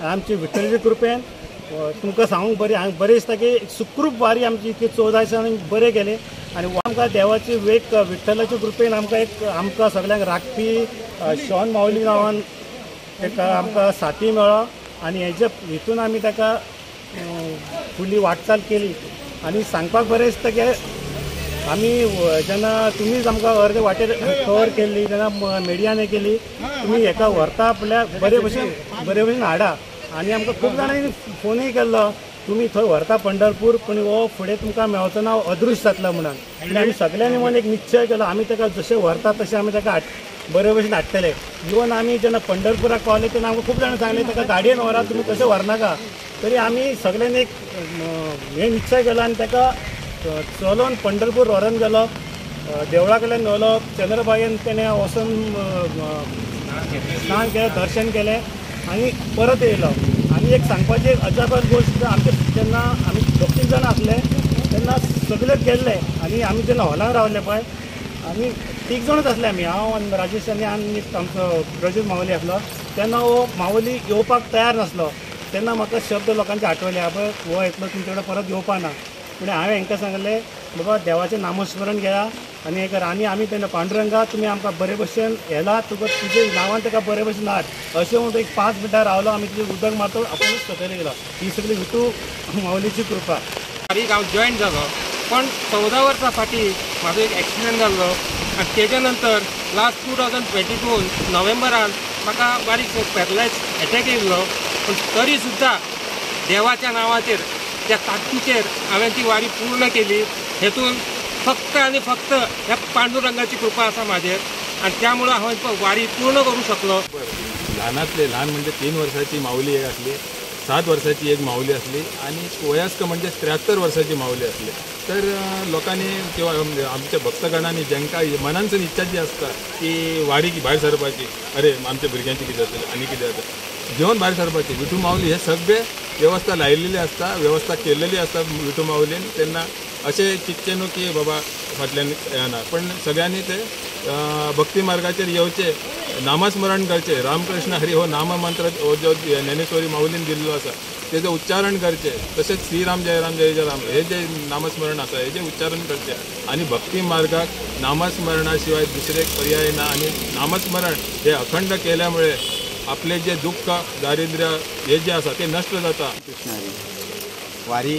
आमची विठ्ठलाचे कृपेन तुमकां सांगूंक बरें बरें दिसता की सुखरूप वारी आमची इतकी 14 दिसांनी बरें गेले आनी आमकां देवाची एक विठ्ठलाच्या कृपेन आमकां एक आमकां सगळ्यांक राखपी शॉन माऊली नांवान एक आमकां साथी मेळ्ळो आनी हेजे हितून आमी ताका फुडली वाटचाल केली. आनी सांगपाक बरें दिसता की आमी जेन्ना तुमीच आमकां अर्दे वाटेर कवर केल्ली जेन्ना मिडियान केली तुमी हेका व्हरता म्हणल्यार बरे भशेन हाडा. आनी आमकां खूब जाणांनी फोनूय केल्लो तुमी थंय व्हरता पंढरपूर पूण हो फुडें तुमकां मेळचो ना, अदृश्य जातलो म्हणून. आनी आमी सगळ्यांनी म्हणून एक निश्चय केलो आमी ताका जशें व्हरता तशें आमी ताका बरे भशेन हाडटले. इवन आमी जेन्ना पंढरपुराक पावले तेन्ना आमकां खूब जाणां सांगलें ताका गाडयेन व्हरा, तुमी तशें व्हरनाका. तरी आमी सगळ्यांनी एक हे निश्चय केलो आनी ताका चलोवन पंढरपूर व्हरोन गेलो, देवळा कडल्यान व्हेलो, चंद्रभागेन तेणें वचून स्नान केलें, दर्शन केलें आनी परत येयलो. आनी एक सांगपाची अजापाची गोश्ट, आमचे जेन्ना आमी 2-3 जाणां आसले तेन्ना सगळे गेल्ले आनी आमी जेन्ना हॉलान रावले पळय आमी 3 जाणूच आसले आमी, हांव आनी राजेश आनी आनी आमचो प्रजोत मावली आसलो. तेन्ना हो मावली येवपाक तयार नासलो तेन्ना म्हाका शब्द लोकांचे आठवले, पळय हो येतलो तुमचे कडेन परत येवपा ना. पूण हांवें हांकां सांगलें बाबा देवाचें नामस्मरण घेया आनी एक आनी आमी तेन्ना पांडुरंगा तुमी आमकां बरे भशेन येला, तुका तुजे नांवान ताका बरे भशेन हाड अशें म्हणून एक 5 मिनटां रावलो. आमी तुजें उदक मारतो आपुणूच सकयल गेलो. ही सगळी विठू माऊलीची कृपा. वारीक हांव जॉयन जालो पण 14 वर्सां फाटीं म्हाजो एक एक्सिडंट जाल्लो आनी तेज्या नंतर लास्ट 2022 नोव्हेंबरान म्हाका बारीक पॅरलायज एटॅक येयल्लो. पूण तरी सुद्दां देवाच्या नांवाचेर त्या ताकदीचेर हांवें ती वारी पूर्ण केली. हेतून फक्त आनी फक्त ह्या पांडुरंगाची कृपा आसा म्हाजेर आनी त्यामुळे हांवें वारी पूर्ण करूं शकलो. ल्हानांतले ल्हान म्हणजे 3 वर्साची माऊली एक आसली, 7 वर्साची एक माऊली आसली आनी वयस्क म्हणजे 73 वर्साची माऊली आसली. तर लोकांनी किंवा आमच्या भक्तगणांनी जांकां मनांसून इच्छा जी आसता की वारी भायर सरपाची, अरे आमच्या भुरग्यांची कितें जातलें आनी कितें जाता घेवन भायर सरपाची, विठू माऊली हे सगळे वेवस्था लायिल्ली आसता, वेवस्था केलेली आसता विठू माऊलीन. तेन्ना अशें चिंतचें न्हू की बाबा फाटल्यान येना, पण सगळ्यांनी ते भक्ती मार्गाचेर येवचें, नामस्मरण करचें, रामकृष्ण हरी हो नाममंत्र हो जो ज्ञानेश्वरी माऊलीन दिल्लो आसा तेजो उच्चारण करचें, तशेंच श्रीराम जय राम जय जय राम हे जे नामस्मरण आसा हेजें उच्चारण करचें आनी भक्ती मार्गाक नामस्मरणा शिवाय दुसरे पर्याय ना. आनी नामस्मरण हे अखंड केल्या मुळे आपले जे दुःख दारिद्र्य हे जे आसा ते नश्ट जाता. कृष्ण हरी. वारी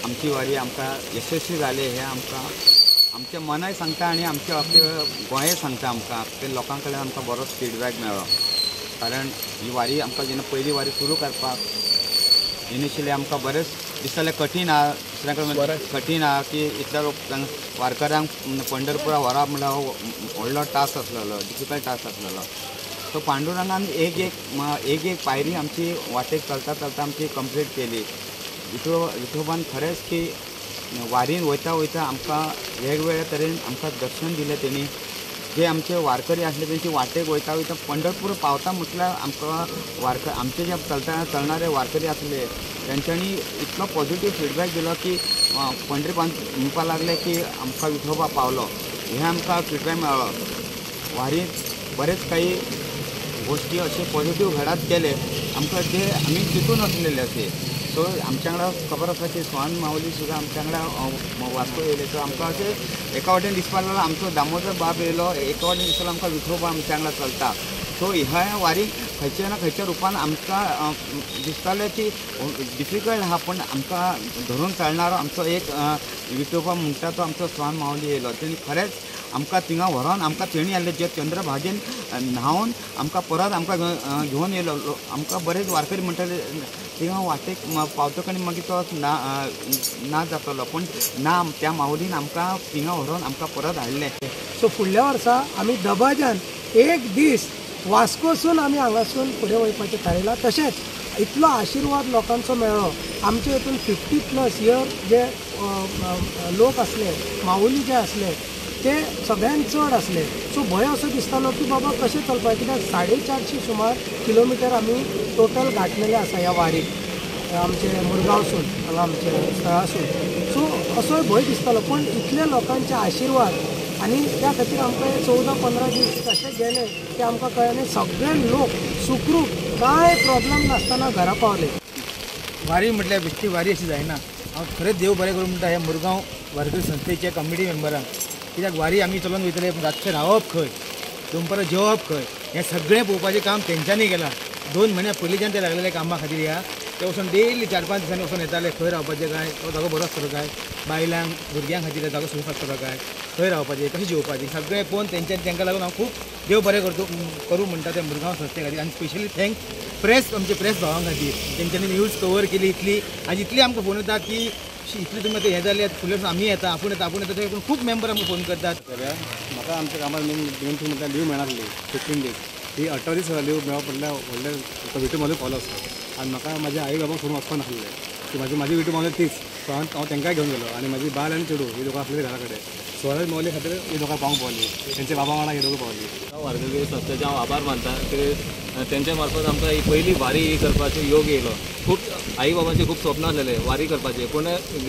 आमची वारी आमकां यशस्वी जाली हें आमकां आमचें मनय सांगता आनी आमचें आपले गोंय सांगता. आमकां ते लोकां कडल्यान आमकां बरोच फिडबॅक मेळ्ळो. कारण ही वारी आमकां जेन्ना पयली वारी सुरू करपाक इनिशियली आमकां बरेंच दिसतालें कठीण आहा, दुसऱ्या कडेन कठीण आहा की इतल्या लोक वारकऱ्यांक पंढरपुरा व्हरप म्हणल्यार हो व्हडलो टास्क आसलेलो, डिफिकल्ट टास्क आसलेलो. सो पांडुरंगान एक एक एक पायरी आमची वाटेक चलता चलता आमची कंप्लीट केली. विठोबान खरेंच की वारीन वयता वयता आमकां वेगवेगळ्या तरेन आमकां दर्शन दिलें तेणी. जे आमचे वारकरी आसले तेंची वाटेक वयता वयता पंढरपूर पावता म्हटल्यार आमकां वारक आमचे जे चलता चलणारे वारकरी आसले तेंच्यांनी इतलो पॉझिटीव फिडबॅक दिलो की पंढरपूर म्हणपाक लागले की आमकां विठोबा पावलो, हें आमकां फिडबॅक मेळ्ळो. वारींत बरेच काही गोष्टी अशे पॉझिटीव घडत गेले आमकां जे आमी चिंतून आसलेले अशे. सो आमच्या वांगडा खबर आसा की स्वान माऊली सुद्दां आमच्या वांगडा वास्को येयले. सो आमकां अशें एका वाटेन दिसपाक लागलो आमचो दामोदर बाब येयलो, एका वाटेन दिसलो आमकां विठोबा आमच्या वांगडा चलता. सो ह्या वारी खंयच्या ना खंयच्या रुपान आमकां दिसतालें की डिफिकल्ट आहा पूण आमकां धरून चलणारो आमचो एक विठोबा म्हणटा तो आमचो स्वान माऊली येयलो. तेणी खरेंच आमकां थिंगा व्हरोन आमकां तेणी हाडलें, जे चंद्रभागेन न्हांवन आमकां परत आमकां घेवन येयलो. आमकां बरेच वारकरी म्हणटाले थिंगा वाटेक पावतकच मागीर तो ना ना जातलो, पूण ना त्या माऊलीन आमकां थिंगा व्हरोन आमकां परत हाडलें. सो फुडल्या वर्सा आमी दबाज्यान एक दीस वास्कोसून आमी हांगासून फुडें वयपाचें थारायलां. तशेंच इतलो आशिर्वाद लोकांचो मेळ्ळो, आमचे हितून 50+ इयर जे लोक आसले, माऊली जे आसले ते सगळ्यांत चड आसले. सो भंय असो दिसतालो की बाबा कशें चलपाचें, कित्याक 450 सुमार किलोमिटर आमी टोटल गांठलेले आसा ह्या वारीक आमचे मुरगांवसून हांगा आमचे स्थळासून. सो असोय भंय दिसतालो, पूण इतले लोकांचे आशिर्वाद आनी त्या खातीर आमकां हे 14-15 दीस कशे गेले ते आमकां कळ्ळें. सगळे लोक सुखरूप कांय प्रॉब्लम नासतना घरा पावले. वारी म्हटल्यार बेश्टी वारी अशी जायना. हांव खरेंच देव बरें करूं म्हणटा ह्या मुरगांव वारकरी संस्थेच्या कमिटी मेंबरांक, कित्याक वारी आमी चलोवन वयतले पूण रातचें रावप खंय, दनपारां जेवप खंय, हें सगळें पळोवपाचें काम तेंच्यांनी केलां. 2 म्हयन्या पयलींच्यान ते लागलेले कामा खातीर. ह्या ते वचून डेली 4-5 दिसांनी वचून येताले, खंय रावपाचें काय, तो जागो बरो आसतलो काय, बायलांक भुरग्यां खातीर जागो सेफ आसतलो काय, खंय रावपाचें, कशें जेवपाचें, सगळें पळोवन तेंच्यांनी तांकां लागून हांव खूब देव बरें करूं म्हणटा त्या मुरगांव संस्थे खातीर. आनी स्पेशली thank press, आमचे प्रेस भावां खातीर, तेंच्यांनी न्यूज कवर केली इतली. आनी इतली आमकां फोन येता की इतली तुमी आतां हें जालें, फुडें आमी येता, आपूण येता, आपूण येता, पूण खूब मेंबर आमकां फोन करतात. जाल्यार म्हाका आमच्या कामार मेन थिंग म्हटल्यार लीव मेळनासली 15 days. ही 18 दीस लीव मेळप म्हटल्यार व्हडलें विटू मावली पावलो आसलो. आनी म्हाका म्हाज्या आई बाबाक सोडून वचपाक नासलें की म्हाजी विटू मावली तीच, सो हांव तांकांय घेवन गेलो. आनी म्हाजी बायल आनी चेडूं ही दोगां आसलेली घरा कडेन. स्वराज मावली खातीर ही दोगां पावंक पावली, तेंच्या बाबा वांगडा ही दोगां पावली. वारकरी संस्थेचे हांव आभार मानता की तेंच्या मार्फत आमकां ही पयली वारी करपाचो योग येयलो. खूब आई बाबांचे खूब स्वप्न आसलेले वारी करपाचे, पूण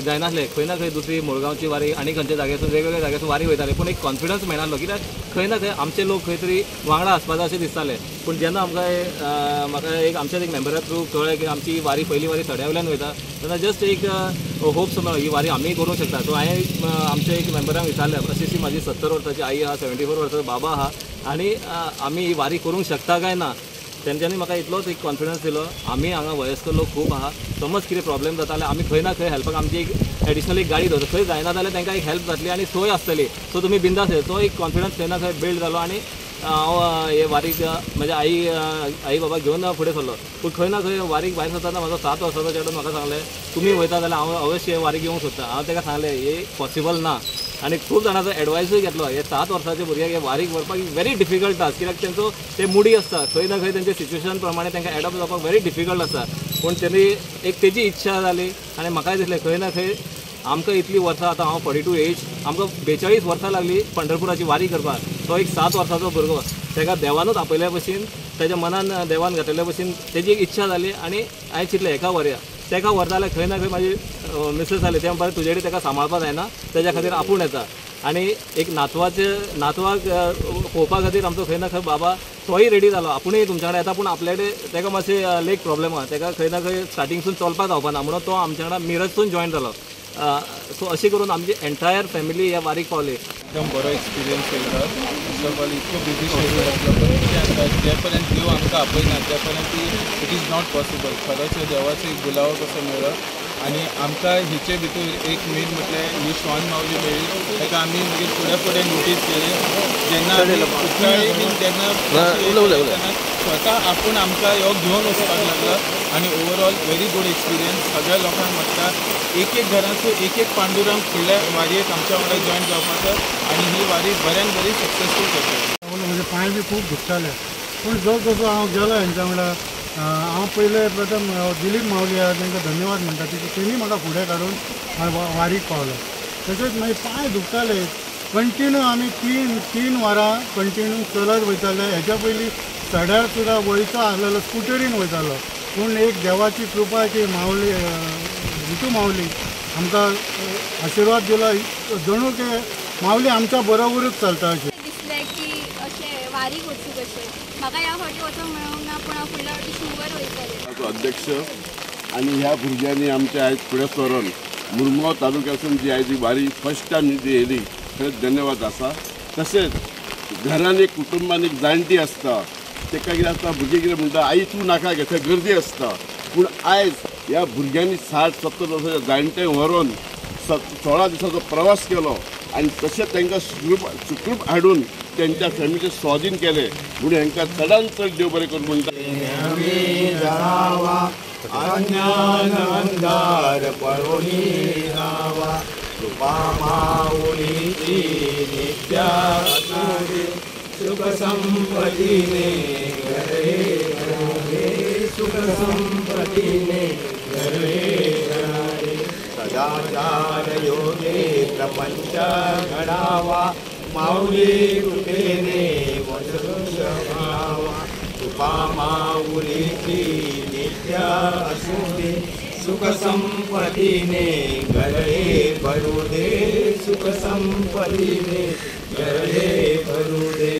जायनासले. खंय ना खंय दुसरी मुळगांवची वारी आनी खंयच्या जाग्यासून वेगवेगळ्या जाग्यासून वारी वयताले, पूण एक कॉन्फिडन्स मेळनासलो कित्याक खंय ना खंय आमचे लोक खंय तरी वांगडा आसपाचो अशें दिसतालें. पूण जेन्ना आमकां म्हाका एक आमच्याच एक मेंबरा थ्रू कळ्ळें की आमची वारी पयली वारी सड्या वयल्यान वयता, तेन्ना जस्ट एक होप्स मेळ्ळो ही वारी आमी करूंक शकता. सो हांवें आमच्या एक मेंबरांक विचारलें, अशी अशी म्हाजी 70 वर्सांची आई आहा, 74 वर्सांचो बाबा आहा आनी आमी ही वारी करूंक शकता काय ना. तेंच्यांनी म्हाका इतलोच एक कॉन्फिडन्स दिलो, आमी हांगा वयस्कर लोक खूब आहा, समज कितें प्रॉब्लेम जाता जाल्यार आमी खंय ना खंय हेल्पाक आमची एक एडिशनल एक गाडी दवरता, खंय जायना जाल्यार तांकां एक हेल्प जातली आनी सोय आसतली. सो तुमी बिंदास. तो एक कॉन्फिडन्स खंय ना खंय बिल्ड जालो आनी हांव हे वारीक म्हज्या आई बाबाक घेवन फुडें सरलो. पूण खंय ना खंय वारीक भायर सरतना म्हाजो 7 वर्साचो चेडो म्हाका सांगलें तुमी वयता जाल्यार हांव अवश्य वारीक येवंक सोदता. हांव ताका सांगलें हे पॉसिबल ना आनी खूब जाणांचो एडवायसूय घेतलो. हे 7 वर्साचे भुरग्याक हे वारीक व्हरपाक व्हेरी डिफिकल्ट आसा, कित्याक तेंचो ते मुडी आसता, खंय ना खंय तेंचे सिच्युएशन प्रमाणे तांकां एडॉप्ट जावपाक व्हेरी डिफिकल्ट आसता. पूण तेणी एक तेजी इच्छा जाली आनी म्हाकाय दिसलें खंय ना खंय आमकां इतलीं वर्सां, आतां हांव 42 एज, आमकां 42 वर्सां लागली पंढरपुराची वारी करपाक. तो एक 7 वर्साचो भुरगो, ताका देवानूच आपयल्या भशेन, ताच्या मनान देवान घातलेल्या भशेन तेजी एक इच्छा जाली आनी हांवें चिंतलें हेका व्हरया. ताका व्हरता जाल्यार खंय ना खंय म्हाजी मिसेस जाली, ते म्हणपाक तुजे कडेन ताका सांबाळपाक जायना, तेज्या खातीर आपूण येता. आनी एक नातवाक पळोवपा खातीर आमचो खंय ना खंय बाबा तोय रेडी जालो, आपुणूय तुमच्या कडेन येता, पूण आपल्या कडेन ताका मातशें लेग प्रॉब्लेम आहा, ताका खंय ना खंय स्टार्टिंगसून चलपाक जावपाना म्हणून तो आमच्या वांगडा मिरजसून जॉयन जालो. सो अशें करून आमची एंटायर फॅमिली ह्या वारीक पावली. एकदम बरो एक्सपिरियन्स येयलो. फर्स्ट ऑफ ऑल इतलो बिजी शेड्यूल आसलो, पण कितें आसता जे पर्यंत देव आमकां आपयना त्या पर्यंत it is not possible. खरोच देवाचो एक बुलावो कसो मेळ्ळो आनी आमकां हिचे भितर एक मेन म्हटल्यार ही श्वान मावली मेळ्ळी, ताका आमी मागीर फुडें फुडें नोटीस केली. जेन्ना कुठ्ठाळी बीन तेन्ना स्वता आपूण आमकां ह्यो घेवन वचपाक लागलो आनी ओवरऑल व्हेरी गूड एक्सपिरियन्स. सगळ्या लोकांक म्हाका एक एक घरांतून एक एक पांडुरंग फुडल्या वारयेक आमच्या वांगडा जॉयन जावपाचो आनी ही वारी बऱ्यान बरी सक्सेसफूल करतली. म्हजे पांय बी खूब दुखताले, पूण जो जसो हांव गेलो हेंच्या वांगडा, हांव पयले प्रथम दिलीप मावली आहा तांकां धन्यवाद म्हणटा की तेणी म्हाका फुडें काडून वारीक पावलो. तशेंच मागीर पांय दुखताले कंटिन्यू, आमी तीन वरां कंटिन्यू चलत वयताले. हेच्या पयलीं सड्यार सुद्दां वयचो आसलेलो स्कुटरीन वयतालो, पूण एक देवाची कृपा की मावली विठू मावली आमकां आशिर्वाद दिलो, जणू की मावली आमच्या बरोबरूच चलता अशें दिसलें की अशें वारीक वचूं कशें. म्हाका ह्या फावटी वचोंक मेळूंक ना, पूण हांव फुडल्या फावटी शुवर वयतलें. अध्यक्ष आनी ह्या भुरग्यांनी आमच्या आयज फुडें सरून मुरगांव तालुक्यासून जी आयज वारी फर्स्ट टायम जी येयली, खरेंच धन्यवाद आसा. तशेंच घरान एक कुटुंबान एक जाणटी आसता, ताका कितें आसता, भुरगीं कितें म्हणटा आई तूं नाका घे, थंय गर्दी आसता. पूण आयज ह्या भुरग्यांनी 60-70 वर्साच्या जाणट्यांक व्हरून 16 दिसाचो प्रवास केलो आनी तशेंच तांकां सुखरूप हाडून त्यांच्या फॅमिलीचे स्वाधीन केले, म्हणून हांकां चडान चड देव बरें करूं म्हणटा. सदाचार योगे प्रपंच घडावा, माऊली कृपेने वंश घडावा. कृपा माऊलीची नित्य असू दे, सुख संपत्तीने घरे भरू दे, सुख संपत्तीने गरडे भरू दे.